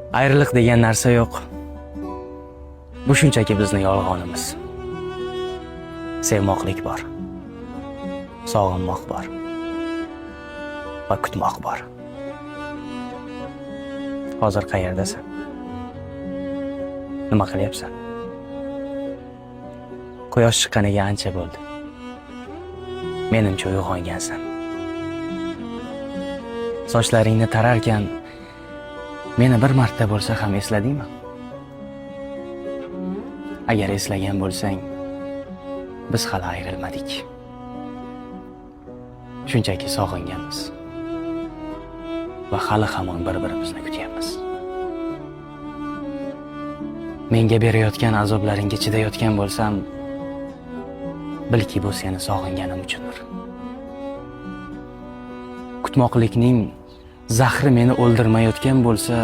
Ayriliq degan narsa yo'q. Bu shunchaki bizni yolg'onimiz. Sevmoqlik bor. Sog'inmoq bor. Va kutmoq bor. Hozir qayerdasan? Nima qilyapsan? Quyosh chiqqaniga ancha bo'ldi. Menimcha, uyg'ongansan. Sochlaringni tararkan meni bir marta bo'lsa ham esladingmi? Agar eslagan bo'lsang, biz hali ayrilmadik. Shunchaki sog'inganmiz. Va hali hamon bir-birimizni kutyapmiz. Menga berayotgan azoblaringga chidayotgan bo'lsam, bilki, bu seni sog'inganim uchundir. Kutmoqlikning zahri meni o'ldirmayotgan bo'lsa,